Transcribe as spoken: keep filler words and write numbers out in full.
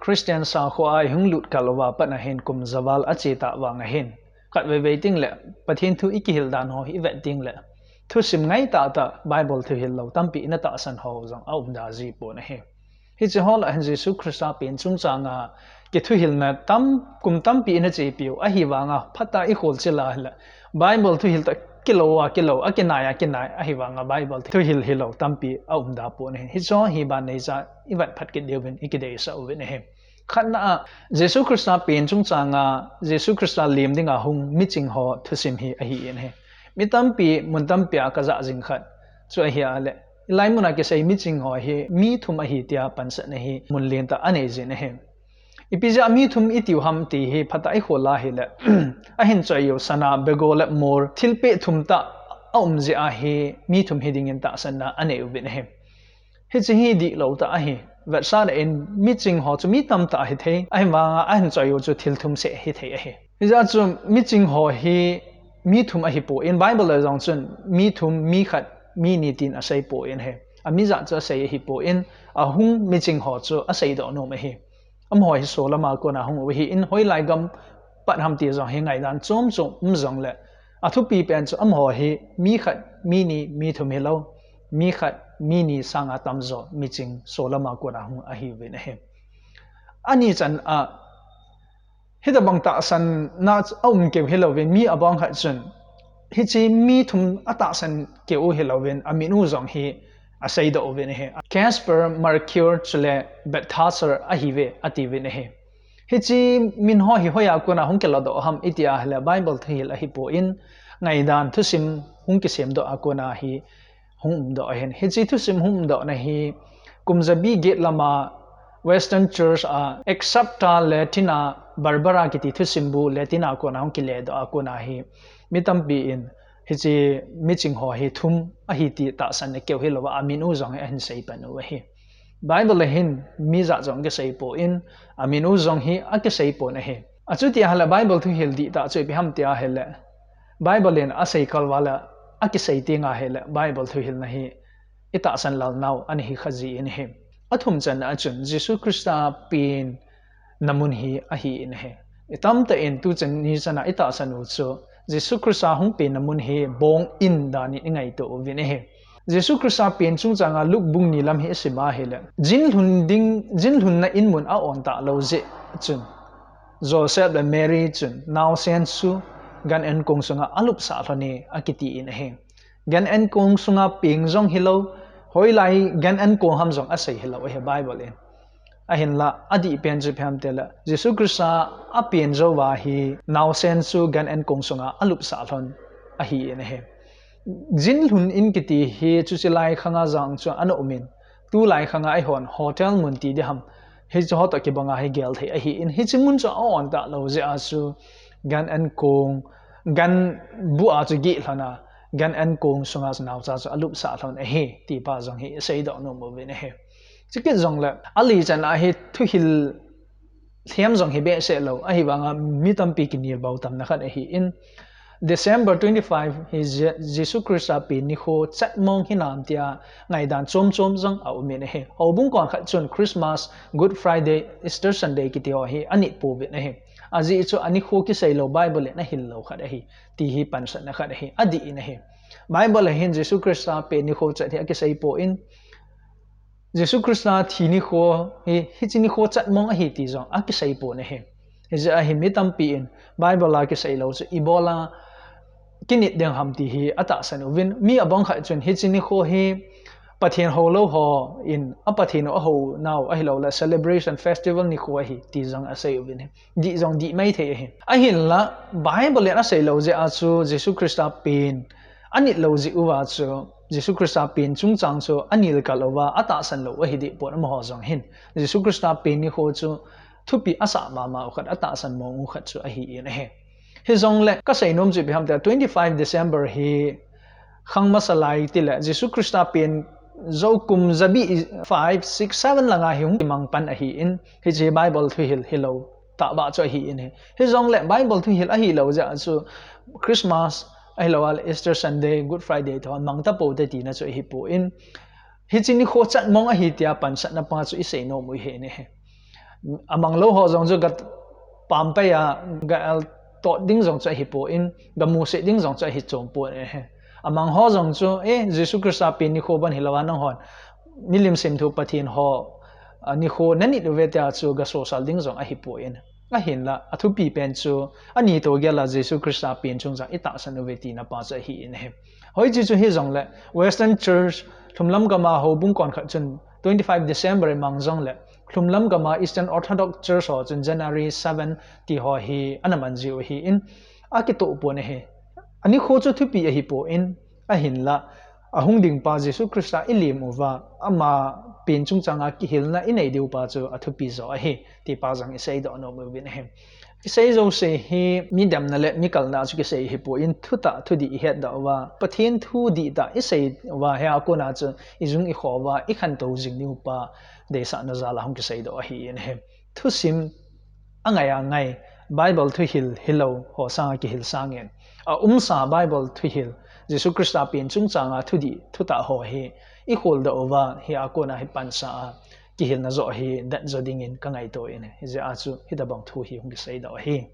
Christian sakho a ihung lut kal uva pat ahin kum javal ache tah vang ahin, khatvei vei teng le Pathen thu ikihil dan ho hi ivet teng le thusim ngai tah tah Bible thuhil lou tampi ina tahsan ho jong aum da ji pon ahi. Hiche ho lah hin Jesu Christa pen chungchang a kithuhilna tam, kum tampi ina chepi u ahi vang a, phat a ikhol chil a hile Bible thuhil tah kilou a kilou, akinai a kinai ahi vang a Bible thuhil hilou tampi aum da pon ahi. Hiche ho hi ban nei cha ivet phat kit diuvin ikideisah uvin ahi. Khatna a, Jesu Christa pen chungchang a Jesu Christa lem ding a hung miching ho thusim hi ahi in ahi. Mi tampi, mun tampi a kajah jing khat chu ahi a le, ilai mun a kisei miching ho hi mi thum ahi tia pansatna hi mun lentah anei jin ahi. Ipi jeh a mi thum itiu ham ti hi phat a ikhol a hile, ahin choi u sana, bego le mor, thilpeh thum tah aum jeh a hi mi thum hi dingin tahsanna anei uvin ahi. Hiche hi dihlou tah ahi. Vetsahna in miching ho chu mi tamtah hithei, ahi vang a ahin choi u chu thil thum seh hithei ahi. Hijeh a chu miching ho hi mi thum ahipon, Bible a jong chun mi thum, mi khat, mi ni tin asei pon ahi. Ami jat chu asei ahipon, ahung miching ho chu aseidoh nom ahi. Amaho hi solam a kona hung u ahi in, hoilai gam pat ham ti jong hi ngaidan chom chom um jongle, athupi pen chu amaho hi mi khat, mi ni, mi thum hilou, mi khat, mi ni sanga tamjo miching solam a kona hung ahiuvin ahi. Ani chan a, hitabang tahsanna aum keu hilouvin, mi abang khat chun hiche mi thum atahsan keu u hilouvin, amin u jong hi aseidoh uvin ahi. Caspar, Melchior chule Balthasar ahiuve atiuvin ahi. Hiche min ho hi hoiya kona hung kiladoh ham iti a hile, Bible thuhil ahipon, ngaidan thusim hung kisemdoh a kona hi hung umdoh ahin. Hiche thusim hung umdohna hi kum jabi get lama Western Church a Excerpta Latina Barbara kiti thusim bu Latin a kona hung kiledoh a kona hi mi tampi in hiche miching ho hi thum ahi ti tahsanna keu hilouva, amin u jong hi ahin sei pan u ahi. Bible a hin mi jat jong kisei pon, amin u jong hi akisei pon ahi. Achuti ahile Bible thuhil dihtah chu ipi ham ti ahile, Bible in asei kal uva le akisei teng ahile Bible thuhilna hi itahsan lal nau ana hi kha jin ahi. Athum channa a chun Jesu Christa penna mun hi ahi in ahi. Itamtah in tuchan ni chana itahsan u chu Jesu Christa hung penna mun hi bong in dan in ingaito uvin ahi. Jesu Christa pen chungchanga Luke bung ni lam hi isim a hile, jinlhun ding, jinlhunna in mun a-on talou jeh chun Joseph le Mary chun naosen chu gan-an kong sunga alupsah lhon e akiti in ahi. Gan-an kong sunga peng jong hilou, hoilai gan-an kong ham jong asei hilou ahi Bible in. Ahinla, adih pen chu ipi ham tile, Jesu Christa apen jouva hi naosen chu gan-an kong sunga alupsah lhon ahi in ahi. Jinlhun in kiti hi chuche lai khanga jong chu ana um in, tulai khanga eihon hotel mun ti diham, hiche ho toh kibanga hi gel thei ahi in, hiche mun chu a-on talou jeh a chu gan-an kong, gan bu a chu gih lhon a, gan-an kong sunga chu naocha chu alupsah lhon ahi ti pa jong hi iseidoh nom uvin ahi. Chukit jongle, ali channa hi thuhil lhem jong hi behseh lou, ahivanga mi tampi kinel bou tamna khat ahi in, December twenty-five hi Je-, Jesu Christa pen nikho chatmong hinam tia ngaidan chom chom jong aum in ahi. Houbung konkhat chun Christmas, Good Friday, Easter Sunday kiti ho hi anit pouvin ahi. Ajeh chu anikho kisei lou Bible in ahil lou khat ahi, ti hi pansatna khat ahi, adih in ahi. Bible a hin Jesu Christa pen nikho chat hi akisei pon, Jesu Christa thi nikho hi, hiche nikho chatmong ahi ti jong akisei pon ahi. Hijeh a hi mi tampi in Bible a kisei lou chu ibola kinit ding ham ti hi atahsan uvin, mi abang khat chun hiche nikho hi Pathen houlou hon a Pathen u ahou nau ahilouleh celebration festival nikho ahi ti jong asei uvin ahi. Dih jong dih mai thei ahi. Ahinla Bible in asei lou jeh a chu Jesu Christa pen anit lou jeh uva chu, Jesu Christa pen chungchang chu anel kal uva atahsan lou ahi deh pon amaho jong hin. Jesu Christa pen nikho chu thupi asah mama u khat, atahsan mong u khat chu ahi in ahi. Hijongle kasei nom chu ipi ham tile twenty-five December hi khang masa lai tile Jesu Christa pen jou kum jabi five, six, seven langa hi hung kimang pan ahi in, hiche Bible thuhil hilou tah ba chu ahi in ahi. Hijongle Bible thuhil ahilou jeh a chu Christmas ahilouleh Easter Sunday, Good Friday toh mang tapou te tina chu ahipon, hiche nikho chatmong ahi tia pansatna pa chu isei nom u ahi in ahi. Amang lou ho jong chu ga pampai a, ga el tot ding jong chu ahipon, ga musit ding jong chu ahi chompon ahi. Amang ho jong chu, eh, Jesu Christa pen nikho ban hilou a nanghon milim semthu Pathen ho, a, nikho nanit uve tia chu ga sosal ding jong ahipon. Ahinla, athupi pen chu, ani toh gel a Jesu Christa pen chungchang itahsan uve tina pa chu ahi in ahi. Hoiche chu hijongle, Western Church, lhumlam gam a houbung konkhat chun, twenty-five December imang jongle, lhumlam gam a Eastern Orthodox Church ho chun January seven ti ho hi ana man jiu ahin, akitoh pon ahi. Anikho chu thupi ahipon, ahinla, ahung ding pa Jesu Christa ilim uva, ama pen chungchang a kihilna inei diu pa chu athupi jo ahi, ti pa jong isei doh nom uvin ahi. Isei jouse hi mi demna le mi kalna chu kisei hipon, thutah thudih ihet doh uva, Pathen thu dihtah isei uva, hia kona chu ijung ikho uva, ikhantou jing diu pa deisahna jal a hung kisei doh ahi in ahi. Thusim angai angai, Bible thuhil hilou ho sanga kihil sangin, aumsa Bible thuhil, Jesu Christa pen chungchang a thudih thutah ho hi ikhol doh uva, hia kona hi pansa a kihilna joh hi det jo dingin kangaito in ahi. Hijeh a chu hitobang thu hi hung kisei doh ahi.